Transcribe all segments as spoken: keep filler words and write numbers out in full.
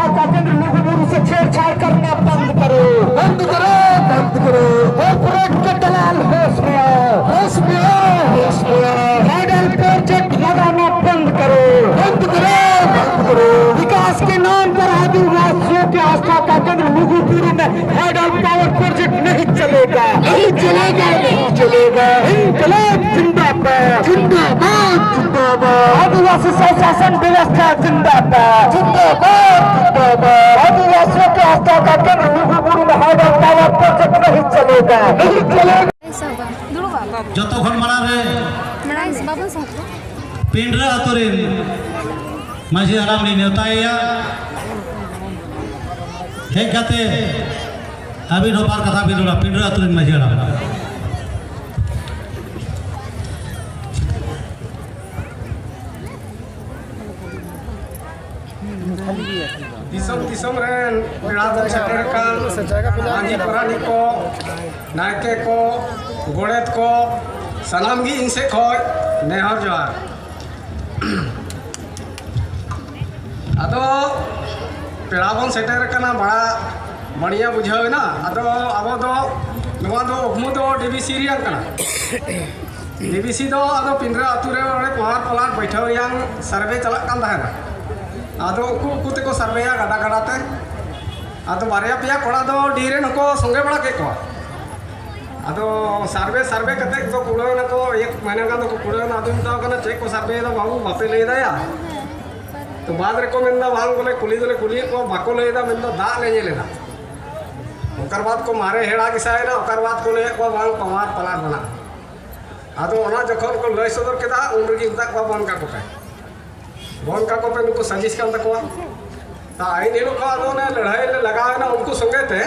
का केंद्र लुगुबुरु से छेड़छाड़ करना बंद करो। बंद करो, बंद करो। कॉर्पोरेट के दलाल होश में आओ। होश में आओ, होश में आओ। हाइडल प्रोजेक्ट लगाना बंद करो। बंद करो, बंद करो। विकास के नाम पर आदिवासियों के आस्था का केंद्र लुगुबुरु में हाइडल पावर प्रोजेक्ट नहीं चलेगा। नहीं चलेगा, नहीं चलेगा। इंकलाब जिंदाबाद। जिंदाबाद, जिंदाबाद। आदिवासी स्वशासन व्यवस्था जिंदाबाद। जिंदाबाद, जिंदाबाद। आदिवासियों के आस्था का केंद्र लुगुबुरु में हाइडल पावर प्रोजेक्ट नहीं चलेगा। नहीं चलेगा। ᱡᱚᱛᱚ ᱠᱷᱚᱱ ᱢᱟᱲᱟᱝ ᱨᱮ ᱯᱤᱸᱰᱨᱟᱹ ᱟᱛᱳ ᱨᱮᱱ ᱢᱟᱹᱡᱷᱤ ᱦᱟᱲᱟᱢ ᱞᱤᱧ ᱱᱮᱣᱛᱟᱭᱮᱭᱟ᱾ ᱦᱮᱡ ᱠᱟᱛᱮ ᱟᱹᱵᱤᱱ ᱦᱚᱸ ᱵᱟᱨ ᱠᱟᱛᱷᱟ ᱵᱤᱱ ᱨᱚᱲᱟ, ᱯᱤᱸᱰᱨᱟᱹ ᱟᱛᱳ ᱨᱮᱱ ᱢᱟᱹᱡᱷᱤ ᱦᱟᱲᱟᱢ᱾ ᱫᱤᱥᱚᱢ ᱫᱤᱥᱚᱢ ᱨᱮᱱ ᱯᱮᱲᱟ ᱠᱚ ᱥᱮᱴᱮᱨ ᱟᱠᱟᱱ ᱢᱟᱹᱡᱷᱤ ᱯᱟᱨᱟᱱᱤᱠ ᱠᱚ, ᱱᱟᱭᱠᱮ ᱠᱚ, ᱜᱚᱰᱮᱛ ᱠᱚ, ᱥᱟᱱᱟᱢ ᱜᱮ ᱤᱧ ᱥᱮᱫ ᱠᱷᱚᱱ ᱱᱮᱦᱚᱨ ᱡᱚᱦᱟᱨ᱾ ᱟᱫᱚ ᱯᱮᱲᱟ ᱵᱚᱱ ᱥᱮᱴᱮᱨ ᱟᱠᱟᱱᱟ, ᱵᱟᱲᱟ ᱵᱟᱹᱲᱤᱭᱟ ᱵᱩᱡᱷᱟᱹᱣ ᱮᱱᱟ᱾ ᱟᱫᱚ ᱟᱵᱚ ᱫᱚ ᱱᱚᱣᱟ ᱫᱚ ᱩᱯᱢᱩ ᱫᱚ ᱰᱤ ᱵᱤ ᱥᱤ ᱨᱮᱭᱟᱜ ᱠᱟᱱᱟ᱾ ᱰᱤ ᱵᱤ ᱥᱤ ᱫᱚ ᱟᱫᱚ ᱯᱤᱸᱰᱨᱟᱹ ᱟᱹᱛᱩ ᱨᱮ ᱚᱸᱰᱮ ᱯᱟᱣᱟᱨ ᱯᱞᱟᱱᱴ ᱵᱟᱹᱭᱴᱷᱟᱹᱣ ᱨᱮᱭᱟᱜ ᱥᱟᱨᱵᱷᱮ ᱪᱟᱞᱟᱜ ᱠᱟᱱ ᱛᱟᱦᱮᱱᱟ᱾ ᱟᱫᱚ ᱩᱱᱠᱩ ᱩᱱᱠᱩ ᱛᱮᱠᱚ ᱥᱟᱨᱵᱷᱮᱭᱟ ᱜᱟᱰᱟ ᱜᱟᱰᱟ ᱛᱮ᱾ ᱟᱫᱚ ᱵᱟᱨᱭᱟ ᱯᱮᱭᱟ ᱠᱚᱲᱟ ᱫᱚ ᱰᱤ ᱨᱮᱱ ᱦᱚᱸᱠᱚ ᱥᱚᱸᱜᱮ ᱵᱟᱲᱟ ᱠᱮᱫ ᱠᱚᱣᱟ᱾ ᱟᱫᱚ ᱥᱟᱨᱵᱷᱮ ᱥᱟᱨᱵᱷᱮ ᱠᱟᱛᱮ ᱠᱚ ᱠᱩᱲᱟᱹᱣ ᱮᱱᱟ ᱠᱚ, ᱮᱠ ᱢᱟᱹᱦᱱᱟᱹ ᱜᱟᱱ ᱫᱚᱠᱚ ᱠᱩᱲᱟᱹᱣ ᱮᱱᱟ᱾ ᱟᱫᱚᱧ ᱢᱮᱛᱟᱣ ᱠᱟᱱᱟ, "ᱪᱮᱫ ᱠᱚ ᱥᱟᱨᱵᱷᱮᱭᱮᱫᱟ ᱵᱟᱹᱵᱩ, ᱵᱟᱯᱮ ᱞᱟᱹᱭ ᱫᱟᱭᱟ?" ᱛᱚ ᱵᱟᱫᱽ ᱨᱮᱠᱚ ᱢᱮᱱᱫᱟ, "ᱵᱟᱝ ᱵᱚᱞᱮ, ᱠᱩᱞᱤ ᱫᱚᱞᱮ ᱠᱩᱞᱤᱭᱮᱫ ᱠᱚᱣᱟ, ᱵᱟᱠᱚ ᱞᱟᱹᱭᱫᱟ, ᱢᱮᱱᱫᱟ ᱫᱟᱜ ᱞᱮ ᱧᱮᱞ ᱮᱫᱟ᱾" ᱚᱠᱟᱨ ᱵᱟᱫᱽ ᱠᱚ ᱢᱟᱨᱮ ᱦᱮᱲᱟ ᱜᱮᱥᱟᱭᱮᱱᱟ, ᱚᱠᱟᱨ ᱵᱟᱫᱽ ᱠᱚ ᱞᱟᱹᱭᱮᱫ ᱠᱚᱣᱟ ᱵᱟᱝ ᱯᱟᱣᱟᱨ ᱯᱞᱟᱱᱴ ᱢᱮᱱᱟᱜᱼᱟ᱾ ᱟᱫᱚ ᱚᱱᱟ ᱡᱚᱠᱷᱚᱱ ᱠᱚ ᱞᱟᱹᱭ ᱥᱚᱫᱚᱨ ᱠᱮᱫᱟ, ᱩᱱ ᱨᱮᱜᱮ ᱢᱮᱛᱟᱜ ᱠᱚᱣᱟ, "ᱵᱚᱱ ᱠᱟᱠᱚ ᱯᱮ, ᱵᱚᱱ ᱠᱟᱠᱚ ᱯᱮ", ᱱᱩᱠᱩ ᱥᱟᱡᱤᱥ ᱠᱟᱱ ᱛᱟᱠᱚᱣᱟ᱾ ᱛᱟ ᱟᱭᱤᱱ ᱦᱤᱞᱳᱜ ᱠᱷᱚᱱ ᱟᱫᱚ ᱚᱱᱮ ᱞᱟᱹᱲᱦᱟᱹᱭ ᱞᱮ ᱞᱟᱜᱟᱣ ᱮᱱᱟ ᱩᱱᱠᱩ ᱥᱚᱸᱜᱮ ᱛᱮ,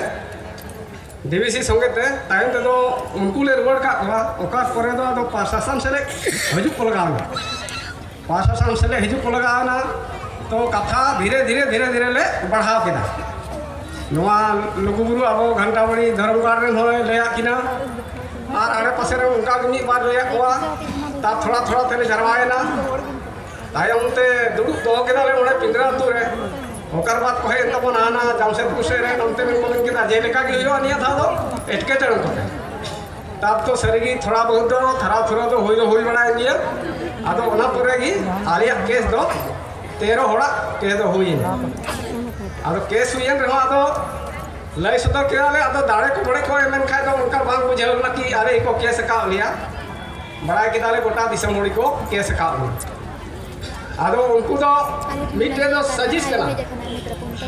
ᱰᱤ ᱵᱤ ᱥᱤ ᱥᱚᱸᱜᱮ ᱛᱮ᱾ ᱛᱟᱭᱚᱢ ᱛᱮᱫᱚ ᱩᱱᱠᱩ ᱞᱮ ᱨᱩᱣᱟᱹᱲ ᱠᱟᱜ ᱠᱚᱣᱟ᱾ ᱚᱠᱟ ᱯᱚᱨᱮ ᱫᱚ ᱟᱫᱚ ᱯᱨᱚᱥᱟᱥᱚᱱ ᱥᱮᱫ ᱞᱮ ᱦᱤᱡᱩᱜ ᱠᱚ ᱞᱟᱜᱟᱣ ᱮᱱᱟ᱾ ᱯᱨᱚᱥᱟᱥᱚᱱ ᱥᱮᱫ ᱞᱮ ᱦᱤᱡᱩᱜ ᱠᱚ ᱞᱟᱜᱟᱣ ᱮᱱᱟ᱾ ᱛᱚ ᱠᱟᱛᱷᱟ ᱫᱷᱤᱨᱮ ᱫᱷᱤᱨᱮ ᱫᱷᱤᱨᱮ ᱫᱷᱤᱨᱮ ᱞᱮ ᱵᱟᱲᱦᱟᱣ ᱠᱮᱫᱟ᱾ ᱱᱚᱣᱟ ᱞᱩᱜᱩᱵᱩᱨᱩ ᱟᱵᱚ ᱜᱷᱟᱱᱴᱟᱵᱟᱲᱤ ᱫᱷᱚᱨᱚᱢ ᱜᱟᱲ ᱨᱮᱱ ᱦᱚᱸᱭ ᱞᱟᱹᱭᱟᱫ ᱠᱤᱱᱟ, ᱟᱨ ᱟᱲᱮ ᱯᱟᱥᱮ ᱨᱮ ᱚᱱᱠᱟ ᱜᱮ ᱢᱤᱫ ᱵᱟᱨ ᱞᱟᱹᱭᱟᱫ ᱠᱚᱣᱟ᱾ ᱛᱟ ᱛᱷᱚᱲᱟ ᱛᱷᱚᱲᱟ ᱛᱮᱞᱮ ᱡᱟᱨᱣᱟᱭᱮᱱᱟ᱾ ᱛᱟᱭᱚᱢ ᱛᱮ ᱫᱩᱲᱩᱵ ᱫᱚᱦᱚ ᱠᱮᱫᱟᱞᱮ ᱚᱸᱰᱮ ᱯᱤᱸᱰᱨᱟᱹ ᱟᱹᱛᱩ ᱨᱮ᱾ ᱚᱠᱟᱨ ᱵᱟᱫ ᱠᱚ ᱦᱮᱡ ᱮᱱ ᱛᱟᱵᱚᱱᱟ ᱦᱟᱱᱟ ᱡᱟᱢᱥᱮᱫᱽᱯᱩᱨ ᱥᱮᱫ ᱨᱮ, ᱚᱱᱛᱮ ᱵᱮᱱ ᱢᱮᱱ ᱠᱮᱫᱟ ᱡᱮᱞᱮᱠᱟ ᱜᱮ ᱦᱩᱭᱩᱜᱼᱟ ᱱᱤᱭᱟᱹ ᱫᱷᱟᱣ ᱫᱚ ᱮᱴᱠᱮᱴᱚᱬᱮ ᱠᱚᱛᱮ᱾ ᱛᱟᱵ ᱛᱚ ᱥᱟᱹᱨᱤᱜᱮ ᱛᱷᱚᱲᱟ ᱵᱚᱦᱩᱛ ᱫᱚ ᱛᱷᱟᱨᱟ ᱛᱷᱩᱨᱟ ᱫᱚ ᱦᱩᱭ ᱫᱚ ᱦᱩᱭ ᱵᱟᱲᱟᱭᱮᱱ ᱜᱮᱭᱟ᱾ ᱟᱫᱚ ᱚᱱᱟ ᱯᱚᱨᱮ ᱜᱮ ᱟᱞᱮᱭᱟᱜ ᱠᱮᱥ ᱫᱚ ᱛᱮᱨᱚ ᱦᱚᱲᱟᱜ ᱠᱮᱥ ᱫᱚ ᱦᱩᱭᱮᱱᱟ᱾ ᱟᱫᱚ ᱠᱮᱥ ᱦᱩᱭᱮᱱ ᱨᱮᱦᱚᱸ ᱟᱫᱚ ᱞᱟᱹᱭ ᱥᱚᱫᱚᱨ ᱠᱮᱫᱟᱞᱮ, ᱟᱫᱚ ᱫᱟᱲᱮ ᱠᱚ ᱵᱟᱹᱲᱮ ᱠᱚ ᱮᱢᱮᱱ ᱠᱷᱟᱡ ᱫᱚ ᱚᱱᱠᱟ ᱵᱟᱝ ᱵᱩᱡᱷᱟᱹᱣ ᱞᱮᱱᱟ ᱠᱤ ᱟᱞᱮ ᱜᱮᱠᱚ ᱠᱮᱥ ᱟᱠᱟᱫ ᱞᱮᱭᱟ᱾ ᱵᱟᱲᱟᱭ ᱠᱮᱫᱟᱞᱮ ᱜᱚᱴᱟ ᱫᱤᱥᱚᱢ ᱦᱚᱲ ᱜᱮᱠᱚ ᱠᱮᱥ ᱟᱠᱟᱫ ᱞᱮᱭᱟ᱾ ᱟᱫᱚ ᱩᱱᱠᱩ ᱫᱚ ᱢᱤᱫᱴᱮᱡ ᱫᱚ ᱥᱟᱡᱤᱥ ᱠᱟᱱᱟ᱾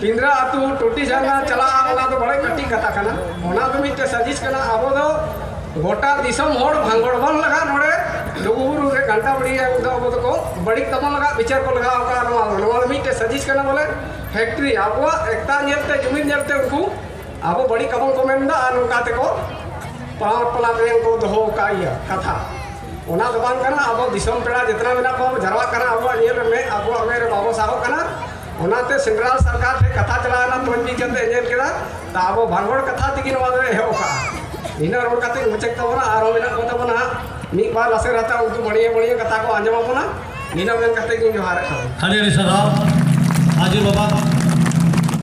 ᱯᱤᱸᱫᱽᱨᱟᱹ ᱟᱹᱛᱩ ᱴᱩᱴᱤ ᱡᱷᱟᱨᱱᱟ ᱪᱟᱞᱟᱜᱼᱟ, ᱚᱱᱟ ᱫᱚ ᱵᱟᱲᱮ ᱠᱟᱹᱴᱤᱡ ᱠᱟᱛᱷᱟ ᱠᱟᱱᱟ᱾ ᱚᱱᱟ ᱫᱚ ᱢᱤᱫᱴᱮᱡ ᱥᱟᱡᱤᱥ ᱠᱟᱱᱟ᱾ ᱟᱵᱚ ᱫᱚ ᱜᱚᱴᱟ ᱫᱤᱥᱚᱢ ᱦᱚᱲ ᱵᱷᱟᱸᱜᱚᱲ ᱵᱚᱱ ᱞᱟᱜᱟᱜ ᱱᱚᱰᱮ ᱞᱩᱜᱩᱵᱩᱨᱩ ᱨᱮ ᱜᱷᱟᱱᱴᱟ ᱵᱟᱲᱤ ᱨᱮ ᱩᱱᱠᱩ ᱫᱚ ᱟᱵᱚ ᱫᱚᱠᱚ ᱵᱟᱹᱲᱤᱡ ᱛᱟᱵᱚᱱ ᱞᱟᱜᱟᱜ, ᱵᱤᱪᱟᱨ ᱠᱚ ᱞᱟᱜᱟᱣ ᱟᱠᱟᱫᱼᱟ᱾ ᱱᱚᱣᱟ ᱱᱚᱣᱟ ᱫᱚ ᱢᱤᱫᱴᱮᱡ ᱥᱟᱡᱤᱥ ᱠᱟᱱᱟ ᱵᱚᱞᱮ᱾ ᱯᱷᱮᱠᱴᱨᱤ ᱟᱵᱚᱣᱟᱜ ᱮᱠᱛᱟ ᱧᱮᱞᱛᱮ, ᱡᱩᱢᱤᱫ ᱧᱮᱞᱛᱮ ᱩᱱᱠᱩ ᱟᱵᱚ ᱵᱟᱹᱲᱤᱡ ᱠᱟᱵᱚᱱ ᱠᱚ ᱢᱮᱱᱫᱟ ᱟᱨ ᱱᱚᱝᱠᱟ ᱛᱮᱠᱚ ᱯᱟᱞᱟᱣ ᱯᱟᱞᱟᱣ ᱨᱮᱱ ᱠᱚ ᱫᱚᱦᱚ ᱟᱠᱟᱫ ᱤᱭᱟᱹ ᱠᱟᱛᱷᱟ᱾ ᱚᱱᱟ ᱫᱚ ᱵᱟᱝ ᱠᱟᱱᱟ᱾ ᱟᱵᱚ ᱫᱤᱥᱚᱢ ᱯᱮᱲᱟ ᱡᱮᱛᱱᱟ ᱢᱮᱱᱟᱜ ᱠᱚᱣᱟ, ᱵᱚ ᱡᱟᱨᱣᱟᱜ ᱠᱟᱱᱟ, ᱟᱵᱚᱣᱟᱜ ᱧᱮᱞ ᱨᱮ ᱢᱮᱫ, ᱟᱵᱚᱣᱟᱜ ᱢᱮᱫ ᱨᱮ ᱵᱟᱵᱚ ᱥᱟᱦᱚᱜ ᱠᱟᱱᱟ᱾ ᱚᱱᱟᱛᱮ ᱥᱮᱱᱴᱨᱟᱞ ᱥᱚᱨᱠᱟᱨ ᱴᱷᱮᱱ ᱠᱟᱛᱷᱟ ᱪᱟᱞᱟᱣ ᱮᱱᱟ, ᱛᱚᱧ ᱵᱤᱧ ᱠᱟᱛᱮ ᱧᱮᱞ ᱠᱮᱫᱟ, ᱛᱟ ᱟᱵᱚ ᱵᱷᱟᱸᱜᱚᱲ ᱠᱟᱛᱷᱟ ᱛᱮᱜᱮ ᱱᱚᱣᱟ ᱫᱚ ᱮᱦᱚᱵ ᱠᱟᱜᱼᱟ᱾ ᱤᱱᱟᱹ ᱨᱚᱲ ᱠᱟᱛᱮ ᱢᱩᱪᱟᱹᱫ ᱛᱟᱵᱚᱱᱟ᱾ ᱟᱨᱦᱚᱸ ᱢᱮᱱᱟᱜ ᱠᱚ ᱛᱟᱵᱚᱱᱟ ᱦᱟᱸᱜ ᱢᱤᱫ ᱵᱟᱨ ᱞᱟᱥᱮᱨ ᱦᱟᱛᱟᱣ, ᱩᱱᱠᱩ ᱵᱟᱹᱲᱤᱭᱟᱹ ᱵᱟᱹᱲᱤᱭᱟᱹ ᱠᱟᱛᱷᱟ ᱠᱚ ᱟᱸᱡᱚᱢ ᱟᱵᱚᱱᱟ᱾ ᱱᱤᱱᱟᱹ ᱢᱮᱱ ᱠᱟᱛᱮ ᱜᱤᱧ ᱡᱚᱦᱟᱨᱮᱫ ᱛᱟᱵᱚᱱᱟ᱾ ᱟᱹᱰᱤ ᱟᱹᱰᱤ ᱥᱟᱨᱦᱟᱣ ᱢᱟᱹᱡᱷᱤ ᱵᱟᱵᱟ᱾